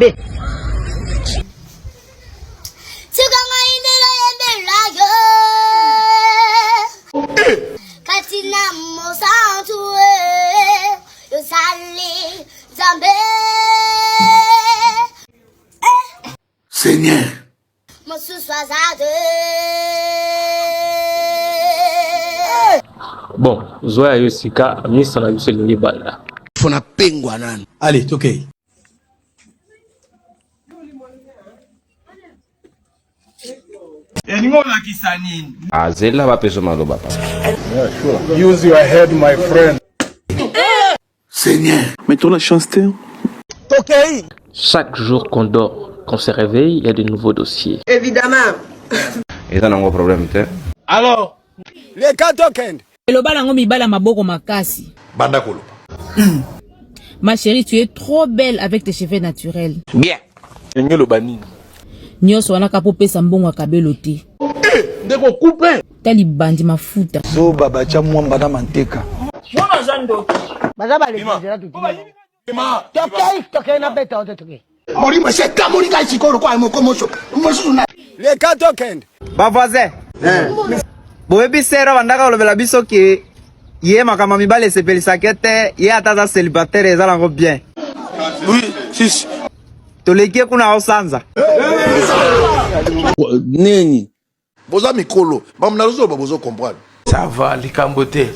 Tika ngai nde nayembela yo kati na mosantu eh, yozali Nzambe Seigneur. Mosusu aza te. Bon, zwa ya yo sika misa na biso elingi ebanda. Fona pengwa nanu. Allez, tokei. Elingi olakisa nini? Ah, zela bapesa maloba papa. Use your head, my friend. Seigneur. Mais toi la chance te. Tokei. Chaque jour qu'on dort, qu'on se réveille, il y a de nouveaux dossiers. Évidemment. Eza nango problème te. Alors, Leka tokende. Eloba nango mibala maboko makasi. Banda koloba. Ma chérie, tu es trop belle avec tes cheveux naturels. Bien. Elingi eloba nini? Nyonso wana kaka po opesa mbongo ya kabelo te. Eh, ndeko coupe. Ta libandi mafuta. Zoba batia mwamba na manteka. Mwana aza ndoki. Baza ba lekozela tuti. Tokei tokei na beta ote tokei. Molimo esi etamoli ngai sikoyo lokola moko moso mosusu na Leka tokende. Ba voisin. Boyebi sero bandaka kolobela biso ke ye makambo ya mibali esepelisaka ye te, ye ata aza celibataire eza nango bien. Oui, si. Toleki ye kuna aosanza. Nini? Boza mikolo, makambo nazoloba bozo comprendre. Ça va, likambo te.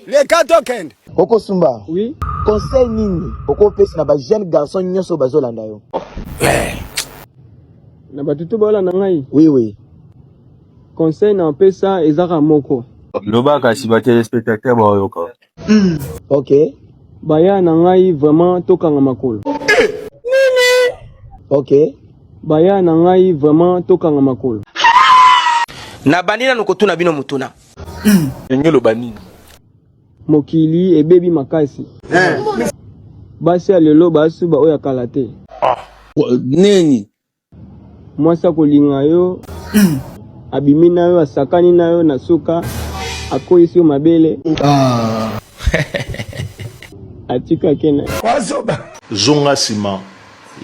Leka tokende. Okosumba. Oui. Conseil nini okopesa na ba jeune garçon nyonso bazolanda yo? Eh. Na bato to baolanda ngai? Oui oui. Conseil na opesa ezaka moko. Loba kasi ba téléspectateurs baoyoka. Ok. Baya na ngai vraiment tokanga makolo. Nini? Ok. Baya na ngai vraiment tokanga makolo. Nabandi nanu kotuna bino motuna. Elingi eloba nini? Mokili ebebi makasi. Basi ya lelo basuba oyo ya kala te. Nini? Mwasi akolinga yo, abimi na yo, asakani na yo, na suka akweyisi yo mabele. Atika ake na ye. Zonga sima,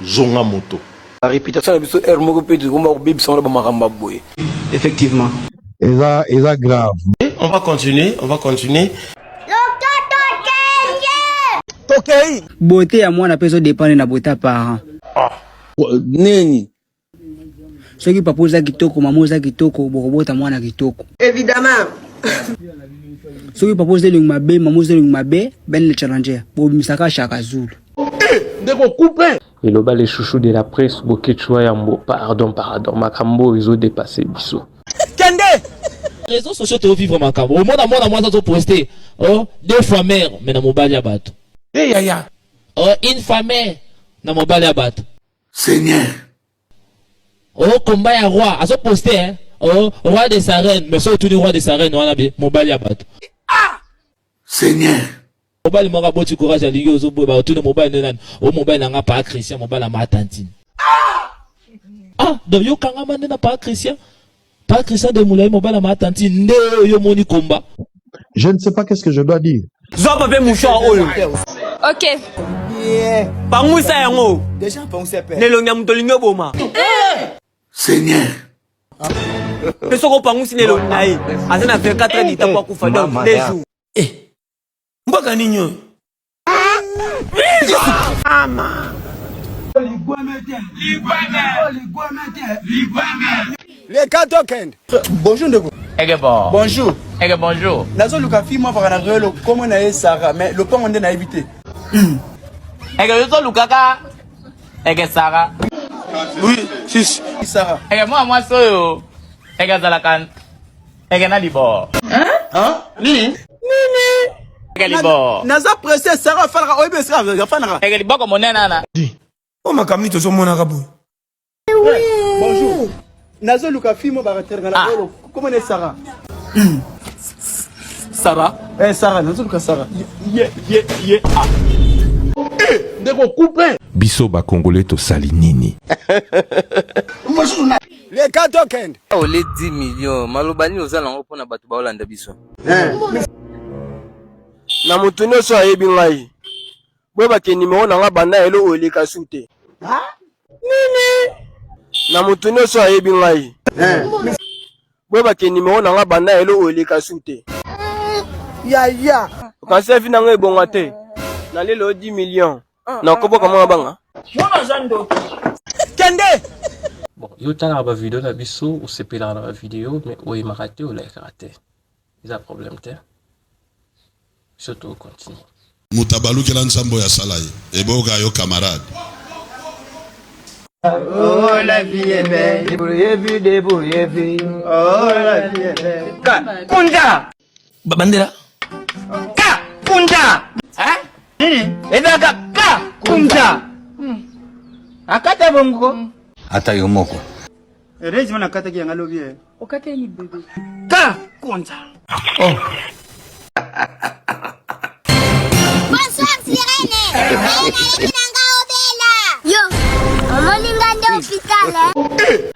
zonga moto. Ba reputation na biso heure moko pe tokoma kobebisa ngo na ba makambo ya boye. Effectivement. Eza eza grave. On va continuer, on va continuer. Loketo kenge. Tokei. Beauté ya mwana pe ezo dependre na beauté ya parent. Nini? Soki papa oza kitoko, mama oza kitoko, bokobota mwana kitoko. Évidemment. Soki papa oza elongi mabe, mama oza elongi mabe, Ben le challenger, bobimisaka Shaka Zulu. Eh, ndeko coupe. Eloba le chouchou de la presse Boketshu wa yambo pardon pardon makambo oyo ezo depasser biso. Kende. Réseaux sociaux to vivre makambo. Omona mwana mwasi azo poster oh deux fois mère mais na mobali ya bato. Eh yaya. Oh une fois mère na mobali ya bato. Seigneur. Oh combat ya roi azo poster hein. Oh roi de sa reine mais soki otuni roi de sa reine wana be mobali ya bato. Ah! Seigneur. Mobali moko aboti courage alingi ozoboya batuni mobali nde nani? O mobali na nga pa Christian mobali ya ma tantine. Ah donc yo kangama nde na pa Christian? Pa Christian de Moulay mobali ya ma tantine nde oyo yo moni combat. Je ne sais pas qu'est-ce que je dois dire. Zwa papier mouchoir oyo. Ok. Pangusa yango. Déjà pangusa pe. Na elongi ya moto olingi oboma. Seigneur. Pe soki opangusi na elongi na ye, aza na 24 heures du temps po akufa donc deux jours. Eh. Mboka nini oyo? Mama. Leka tokende. Bonjour ndeko. Eke bon. Bonjour. Eke bonjour. Nazoluka fille moko na Royal kombo na ye Sarah mais lopango nde nayebi te. Eke yo ozolukaka eke Sarah. Oui, si. Sarah. Eke mwana mwasi oyo eke azalaka eke na libor. Hein? Hein? Nini? Nini? Eke libor. Naza presse Sarah afalaka oyebi esika afandaka. Eke liboko monene ana. O makambo nini tozomonaka boye? Bonjour. Nazoluka fille moko bakateraka na Royal kombo na ye Sarah. Sarah? Eh Sarah, nazoluka Sarah. Ye ye ye ah. Eh, ndeko coupe. Biso ba congolais tosali nini? Mosusu na Leka tokende. Ole 10 millions maloba nini oza nango mpona bato baolanda biso? Na moto nyonso ayebi ngai, boyeba ke nimero na ngai banda lelo oyo eleka su te. Nini? Na moto nyonso ayebi ngai. Boyeba ke nimero na nga banda elo oyo eleka su te. Yaya. Okanisi vi na nga ebonga te. Na lelo 10 millions. Nakoboka mwana banga. Mwana aza ndoki. Kende! Bon, yo otalaka bavideo na biso, osepelaka na bavideo, mais oyemaka te, olakaka te. Eza problème te. Biso tokontinue. Moto abalukela nzambe oyo asala ye eboyoka yo camarade. Oh la vie est belle, débrouillez-vous, débrouillez-vous. Oh la vie est belle. Ka kunja. Bandela. Ka kunja. Hein? Nini? Ezalaka ka kunja. Akata bongo. Ata yo moko. Heureusement nakataki yanga lobi. Okateli bebe. Ka kunja. Oh. Bonsoir Sirène. Nayaki na nga obela. Yo, omoni nga nde hôpital. Eh?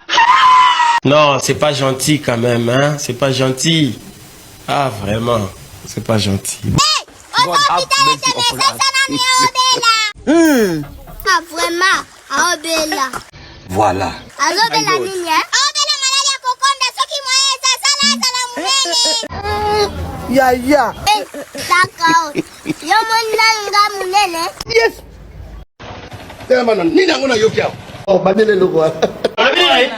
Non, c'est pas gentil quand même, hein. C'est pas gentil. Ah, vraiment, c'est pas gentil. Hey, oza hôpital ete mesasa nani obela. Ah, vraiment, aobela. Voilà. Azobela nini, eh? Aobela maladi ya kokonda soki moye eza sala azala monene. Yaya. Eh, d'accord. Yo moni nanu nga monene. Yes. Telema na nini yango nayoki awa? Oh, bandela eloko wana.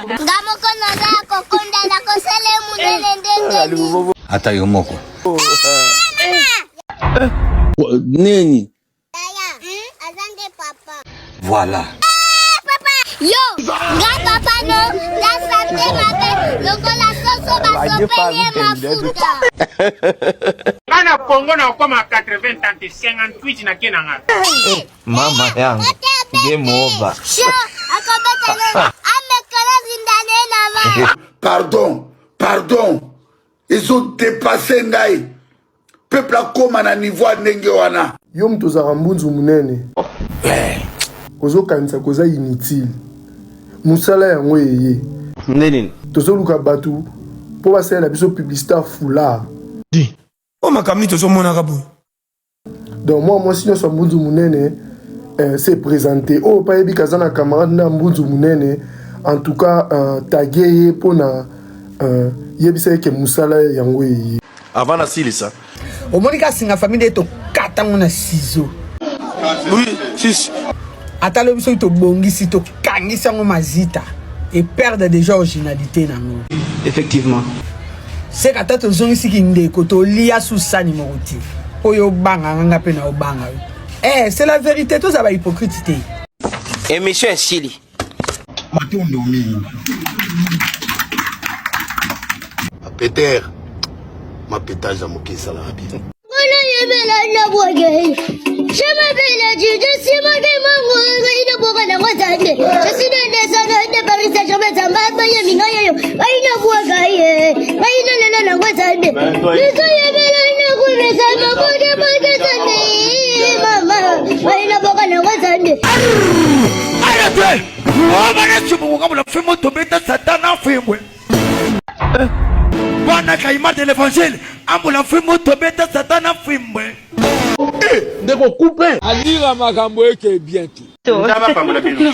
Nga moko naza ya kokonda nakosala ye monene ndenge nini? Ata yo moko. Nini? Yaya, aza nde papa. Voilà. Papa, yo, nga papa no, na sante mabe lokola soso basopeli ye mafuta. Nga na Congo na okoma 80 ans te, 58 na ke na nga. Mama yangu. Game over. Sho, akobeta nani? Amekala zindane na ma. Pardon, pardon, ezodepase ngai. Peuple akóma na niveau ya ndenge wana. Yo moto ozalaka mbunzu monene, ozokanisa koza inutile. Mosala yango eye. Nde nini? Tozoluka bato mpo basalela biso publicité ya foulard. O makambo nini tozomonaka boye? Donc mwa mwasi nyonso ya mbunzu monene se présente oyo mpe ayebi kaza na camarade na mbunzu monene, en tout cas tague ye mpona yebisa ye ke mosala yango eye. Avant nasilisa. Omoni ka singa famille nde tokata ngo na ciseau. Oui, 6. Ata lobi soki tobongisi tokangisi yango mazita e perdre déjà originalité nango. Effectivement. Seka ata tozongisi kindeko tolia susani moko te. Oyo obanga nga mpe na obanga yo. Eh, c'est la vérité, tozala ba hypocrite te. Émission esili. Matondo mingi. Peter, mapetage ya moke esalaka bien. Ngona yebela na bwage. Je m'appelle Dieu, je suis mon mango, ina boka na ngozande. Je suis de descendant de Paris Saint-Germain, Zamba, Miami, Ngayo, ina bwaga ye. Ina lala na ngozande. Niko yebela na kubesa maboke boke zande. Mama, ina boka na ngozande. Arrêtez! Satana fimbwe. Bwana kaima de l'évangile, ambula fimbu tobeta Satana fimbwe. Ndeko coupe. Alira makambo eke bien te. Nzambe apambola bino.